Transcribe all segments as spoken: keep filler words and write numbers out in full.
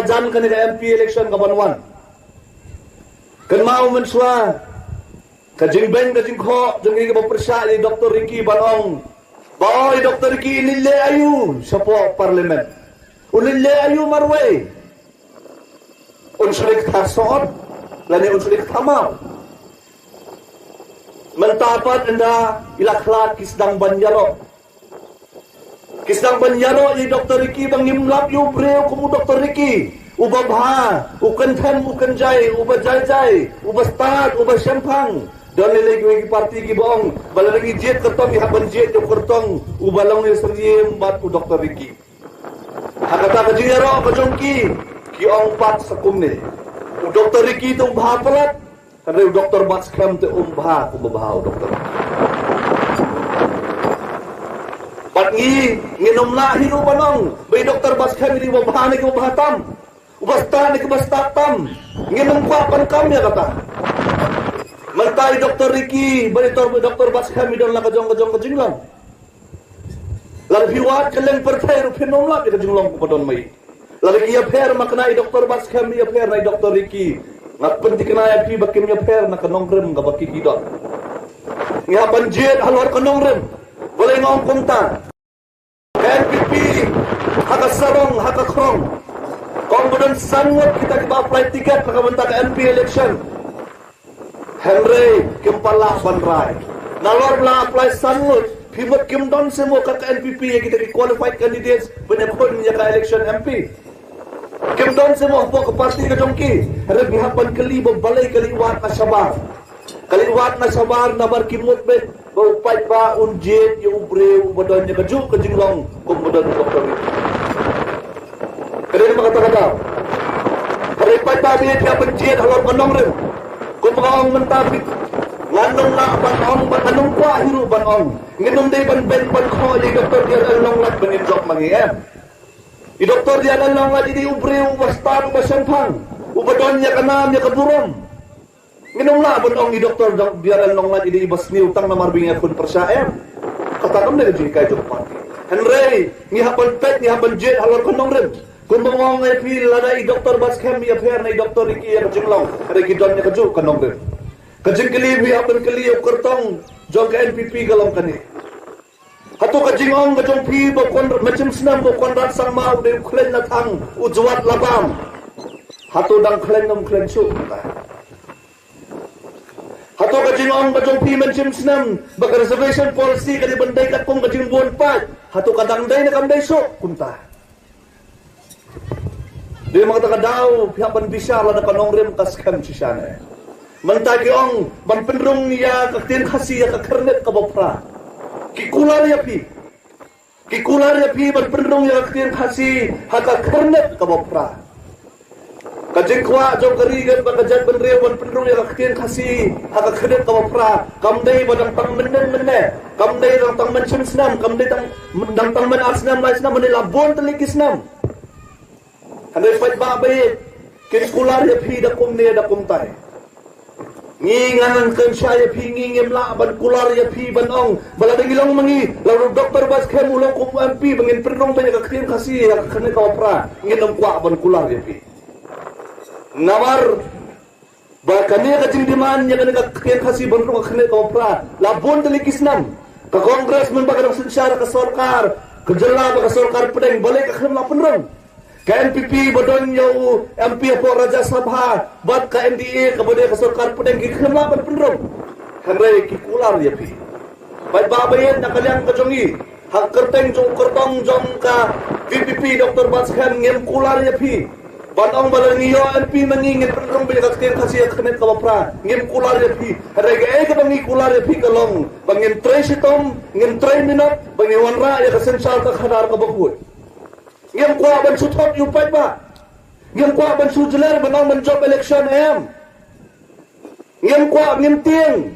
jan kane ka M P election ka ban wan. Kynmaw mynshuwa ka jingbeiñ ka jingkhoh jong ngi kaba pyrshah ïa i Doctor Ricky ban ong ba, oi, Doctor Ricky, un leit leh aïu shapoh Parliament? Un leit leh aïu marwei? Un shu leit kthar sohot lane un shu leit kthar maw? Mynta pat ynda i la khlad ki sdang ban ïaroh. Ki sdang ban ïaroh ïa i Doctor Ricky ba ngim lap ïa u briew kum u Doctor Ricky. Uba bha, u kynthem, u kynjai, uba jai jai, uba stad, uba shemphang. Don lei lei kiwei ki parti kiba ong ba lada ngi jied kyrtong ngi hap ban jied ïa u kyrtong uba long ïa u Syiem bad u Doctor Ricky. Ha kata ka jingïaroh ka jong ki, ki ong pat sa kumne, u Doctor Ricky te u bha palat. Hynrei u Doctor Batskhem te um bha kumba bha u Doctor. Bad ngi, ngin ym lah hi ruh ban ong ba i Doctor Batskhem i dei uba bha ne ki uba bha tam, uba stad ne ki uba stad tam. Ngin ym kwah ban kam ïa kata. Mynta i Doctor Ricky bad i Doctor Batskhem i don la ka jong ka jong ka jinglong. Lada phi wad kylleng pyrthei ruh phin ym lap ïa ka jinglong kaba don ma i. Lada ki ïapher ma kane i Doctor Batskhem, ïapher na i Doctor Ricky, nga pynthikna ïa phi ba kim ïapher na ka nongrim kaba ki ki don. Ngi hap ban jied halor ka nongrim. Balei nga ong kumta? Ka N P P ha ka sarong ha ka khrong ka ong ba don san ngut kita kiba apply ticket na ka bynta ka M P election. Hynrei kim pat lah ban rai. Nalor ba la apply san ngut, phi mut kim don seh mo ka N P P ïa kita ki qualified candidates ban ïakhun ïa ka election M P. Kim don seh mo hapoh ka party ka jong ki. Hynrei ngi hap ban kylli ba balei ka leit wad na shabar. Ka leit wad na shabar namar ki mut beit ba u paidbah un jied ïa u briew uba don ïa kajuh ka jinglong kumba don u Doctor Ricky. Ka dei namar kata ka daw. Hynrei paidbah, phi hap ban jied halor ka nongrim. Kumba nga ong mynta, phi, ngan ym lah ban ong, ban, ngan ym kwah hi ruh ban ong. Ngin ym dei ban beiñ ban khoh ïa i Doctor D R L Nonglait ban ïeng jop ma ngi, em. I Doctor D R L Nonglait i dei u briew uba stad, uba shemphang, uba don ïa ka nam ïa ka burom. Ngin ym lah ban ong i Doctor D R L Nonglait i dei iba sniew tang namar ba ngi ïakhun pyrshah, em. Kata kam dei ka jinghikai jong ka party. Hynrei ngi hap ban peit, ngi hap ban jied halor ka nongrim. Kumba nga ong ïa phi, lada i Doctor Batskhem i ïapher na i Doctor Ricky ïa ka jinglong, hynrei ki don ïa kajuh ka nongrim. Ka jingkylli ba ngi hap ban kylli ïa u kyrtong jong ka N P P ka long kane. Hato ka jingong ka jong phi ba u Kon-, mynshem snem ba u Conrad Sangma u dei u khleiñ la thang, u jwat la bam, hato dang khleiñ ne ym khleiñ shuh kumta? Hato ka jingong ka jong phi mynshem snem ba ka reservation policy ka dei ban dei katkum ka jingbun paid, hato ka dang dei ne kam dei shuh kumta? Dei ma kata ka daw phi hap ban bishar lada ka nongrim ka skhem shisha ne. Mynta ki ong ban pynrung ïa ka ktien Khasi ha ka khyrnit kaba phra. Ki kular ïa phi. Ki kular ïa phi ban pynrung ïa ka ktien Khasi ha ka khyrnit kaba phra. Ka jingkwah jong ka ri bad ka jaitbynriew ban pynrung ïa ka ktien Khasi ha ka khyrnit kaba phra kam dei ba dang tang mynnin mynne, kam dei dang tang mynshem snem, kam dei dang tang myn ar snem lai snem, mynne la bun tylli ki snem. Hynrei paidbah ba ïeit, kin kular ïa phi da kumne da kumtai. Ngi, ngan nang kynshah ïa phi, ngi ngim lah ban kular ïa phi ban ong ba lada ngi long ma ngi, lada u Doctor Batskhem u long kum u M P ba ngin pynrung ïa ka ktien Khasi ha ka khyrnit kaba phra, ngin ym kwah ban kular ïa phi. Namar ba kane ka jingdemand ïa kane ka ktien Khasi ban rung ha ka khyrnit kaba phra la bun tylli ki snem. Ka Congress mynba ka dang synshar ka sorkar ka jylla bad ka sorkar pdeng, balei ka khlem la pynrung? Ka N P P ba don ïa u M P hapoh Rajya Sabha bad ka N D A kaba dei ka sorkar pdeng ki khlem lah ban pynrung. Hynrei ki kular ïa phi. Paidbah ba ïeit, na ka liang ka jong ngi, ha ka kyrteng jong u kyrtong jong ka V P P Doctor Batskhem, ngim kular ïa phi ban ong ba lada ngi ïoh M P ma ngi ngin pynrung ïa ka ktien Khasi ha ka khyrnit kaba phra. Ngim kular ïa phi. Hynrei kaei kaba ngi kular ïa phi ka long ba ngin trei shitom, ngin trei minot, ba ngin wanrah ïa ka synshar ka khadar kaba khuid. Ngim kwah ban shu thok ïa u paidbah. Ngim kwah ban shu jler ban ong ban jop election, em. Ngim kwah, ngim tieng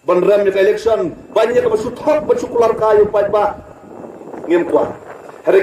ban rem ïa ka election ban ïa kaba shu thok ban shu kular kai ïa u paidbah. Ngim kwah. Hynrei